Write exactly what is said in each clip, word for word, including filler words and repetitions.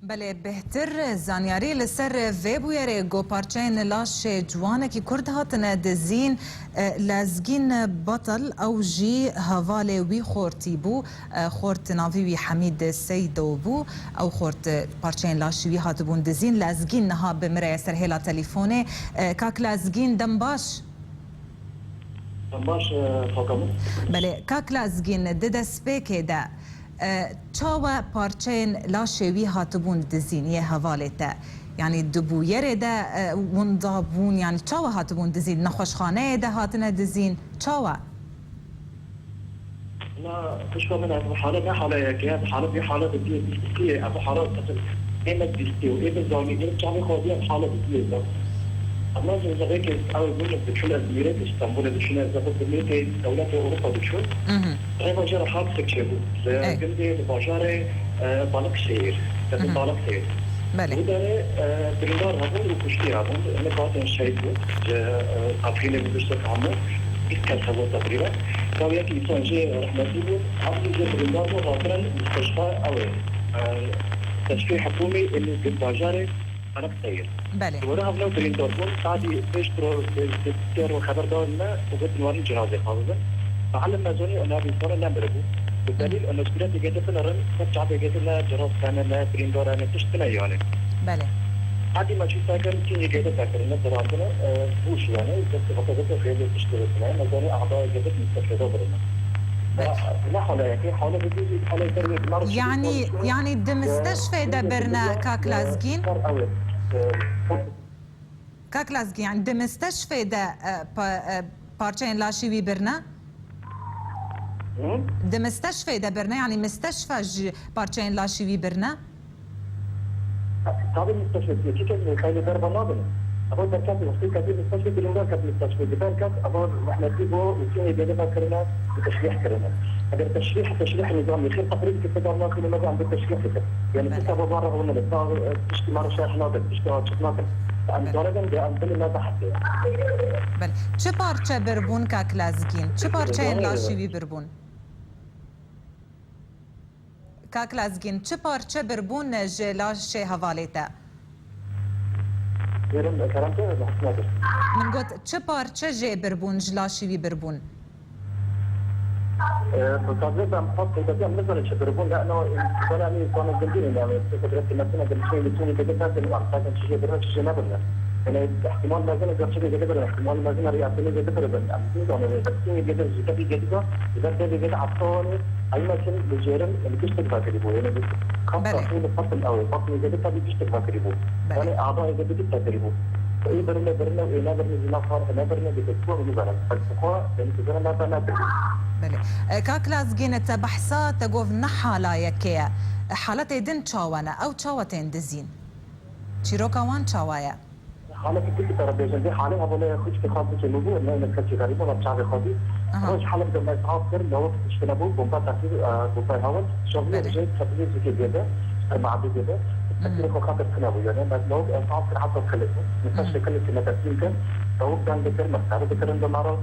Belê, bêhtir zanyarî li ser vê bûyerê ku parçeyên laşê ciwanekî Kurd hatine dizîn, e, Lezgîn Batal, ew jî hevalê wî xortî bû. E, xort navî wî Hemîd Seydo bû. Ew xort, e, parçeyên laşî wî hatibûn dizîn. Lezgîn niha bi min re ye ser hêla telîfonê. E, kak Lezgîn, dem baş. Em baş, e, Fakan. Belê, kak Lazgîn, di destpêkê de, e, çawa parçeyên laşê wî hatibûn dizîn yê hevalê te? Yanî di bûyerê de, e, winda bûn, yanî çawa hatibûn dizîn? Nexweşxaneyê de hatine dizîn? Çawa? Na, xwişka min, ev hale ne hale yekê ye, ev hale, vî hale bi diyê bîstiyê, ev hale qetil ê me bîstiyê û ê bi zanî, ê çavê xwedî ev hale bi diyê de. Ama zevekê ew bûn diçûn, ez Mîrêt Stenbolê diçûn, ez zevek bi Mîrêtê dewletê Ewropa diçûn. Mhm. Rêva jê re hadisek çêbû. Li Ey. gundê, li bajarê, e, Balıkşehir. Tevî Mhm. Balıkşehir. Belê. Wî derê, e, birîndar hebûn û kuştî hebûn. Hinek hatin şehîd bûn. Ji, e, qetilînê bi giştek hemû bîst kes hebûn teqrîben. Tabi yek însan jê rehmetî bû. Ev jî jê birîndar bû, hatirin mustashfa ew ê. E, mustashfê hikûmî ê li bajarê Balıkşehir. Belê. Li were hevne birîndar bûn. Sadî pêş pro-, pêş, pêş, pêş xeber dan me û gotin warin cenazê xwe bibin. Meallim me zanî, nav însana nemiribû. Bi delîl, mesûliyetê gede binerin, ne çavê gede, ne cenaze ne, ne birîndar e, ne tişt tune yani. Belê. Hadî me çû sekin, kî gede sekirin, ne dirandine, e, bûş yani, destê xwe gede xêlê tişt diretine, me zanî, ahbayê gede mustefêda birine. Belê. Ne hala yekê, hala bi dûzî, hala ser wê, mar Yani, şirî, yani di e, mistashfê de e, birine, e, kak Lazgîn? Ser ew ê, e, Kak Lazgîn, yani di mistashfê de, e, pa-, e, parçeyên laşî wî birine? Hı? Di mistashfê de birine, yani mistashfa ji parçeyên laşî wî birine? Tabii mistashfê diye, çi kes xeylê derva nabin. Ama derket, wextê ketî mistashfê, birîndar ket mistashfê, di ber ket, ama rehmetî bû û kî gede vekirine, û teşrîh kirine. Eger teşrîh, teşrîh nizamî, xêr teqrîb ki pêda nakîne, me em bi teşrîh dike. Yani Belê. Tişta baba re hewne, ta, e, tiştî me re şerh nake, tiştî açık nake. Em Belê. Zareben de em bilî me behsê. Belê. Çi parçe birbûn, kak Lazgîn? Çi parçeyên Belê. Laşî wî birbûn? Kak Lazgîn, çi parçe birbûn ji laşê hevalê te? Buyurun, e, kerem te, Mahsun abi. Min got, çi parçe jê birbûn, ji laşî wî birbûn? E, tabii ben pat tabii em nizanin çi birbûn, ne, ne, bana ne insanın bildiğin yani, kudret kıymetine bir şey, bütün bir de ben de var. Zaten çiçeği bir çiçeği ne bilmem. Yani ihtimal lazım, gerçekten gelebilir, ihtimal lazım, yani yaptığını gelebilir. Yani, siz de onu, siz de gelebilir, siz de gelebilir. Siz de gelebilir, hatta onu, aymasın, becerem, yani, güçlü bir vakit bu. Yani, bu, kap, Belê. Kap, kap, kap, kap, tabii güçlü bir vakit bu. Belê. Yani, aba edebiyat vakit bu. Ê birine, birine, ê ne birine, zina far, ne birine, bir de bu, bu bana. Bak, bu kadar, yani, bu bana, ben, ben, Belê. E, kak Lazgîn, te behsa, te gov ne hala yekê ye. E, haletê din çawa ne? Ew çawa tên dizîn? Çîroka wan çawa ye? Halekî din dibêjin, vê halê hevalê xwişkê xwe bikê min bû, ne, ne kesî xerîb, ne çavê xwe dî. Aha. Roj halek de me sax kir, lawik tiştine bû, bomba tekî, e, bomba hewin, şevlê Belê. Jê tepilî zikê gêde, ser meadê gêde, Mhm. Tekîrê xwe xatir tune bû, yani, me lawik, e, sax kir, heta kilik bû. Min Mhm. teştê kilik ki me teslîm kir, lawik deng dikir, me xerî dikirin bi me re.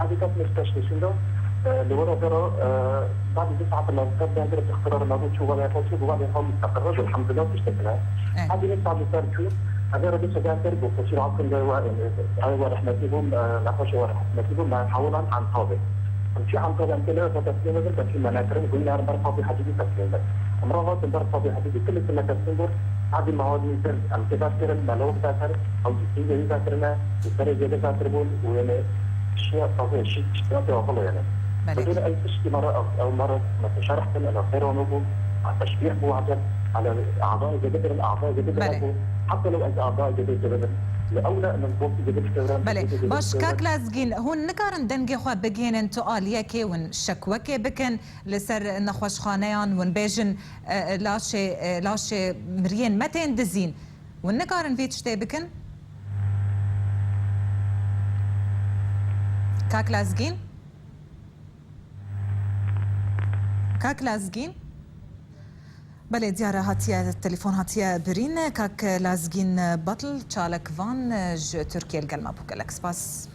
Evî ket min teştê şûnda, e, li were vera, e, Badî du saet me ser dengir tixtirar me bû, çû welê xwe, çû bi welê xwe mustaqil, elhamdulillah, tiştekine. Eh. Hadî ne saet ser çû, evê re du seden ser bû, xosî rakin de we, e, ew we rehmetî bû, e, nexweşê we rehmetî bû, me hewilan Antalya'ya. Em çû Antalya, em tê lê xwe teslîm bibin, teslîm me nekirin, gund nerin ber Fatih Hacî bû teslîm bin. Em re hatin ber Fatih Hacî bû, kil li me teslîm bû, hadî me hadî ser, em tê ber kirin, me lewik ber ser, ew jî sîngê wî ber kirine, û serê zêde ber kiribûn, û yene şiya taze, şî, şiya tê axilo yene. Belê. Bi dûr ew tiştî me re, ew, ew me re, mesela, şerh bin, ela xêr anû bû, teşbîh bû, eceb, ela, a'dayê zêde birin, a'dayê zêde Belê. Bû. Heta lew ez a'dayê zêde zêde bin. Li ewle min bokî zêde bikewre, Belê. Zêde zêde Baş, bikewre. Kak Lezgîn, hûn nikarin dengê xwe bigihênin tu aliyekê, hûn şekwekê bikin li ser nexweşxaneyan, hûn bêjin, e, e, laşê, e, laşê miriyên me tên dizîn. Hûn nikarin vê tiştê bikin? Kak Lezgîn? Kak Lazgîn? Belê, diyar e, hatiye, telefon hatiye birîn. Kak Lazgîn Batl, çalakvan ji Tirkiyê li gel me bû. Gelek spas.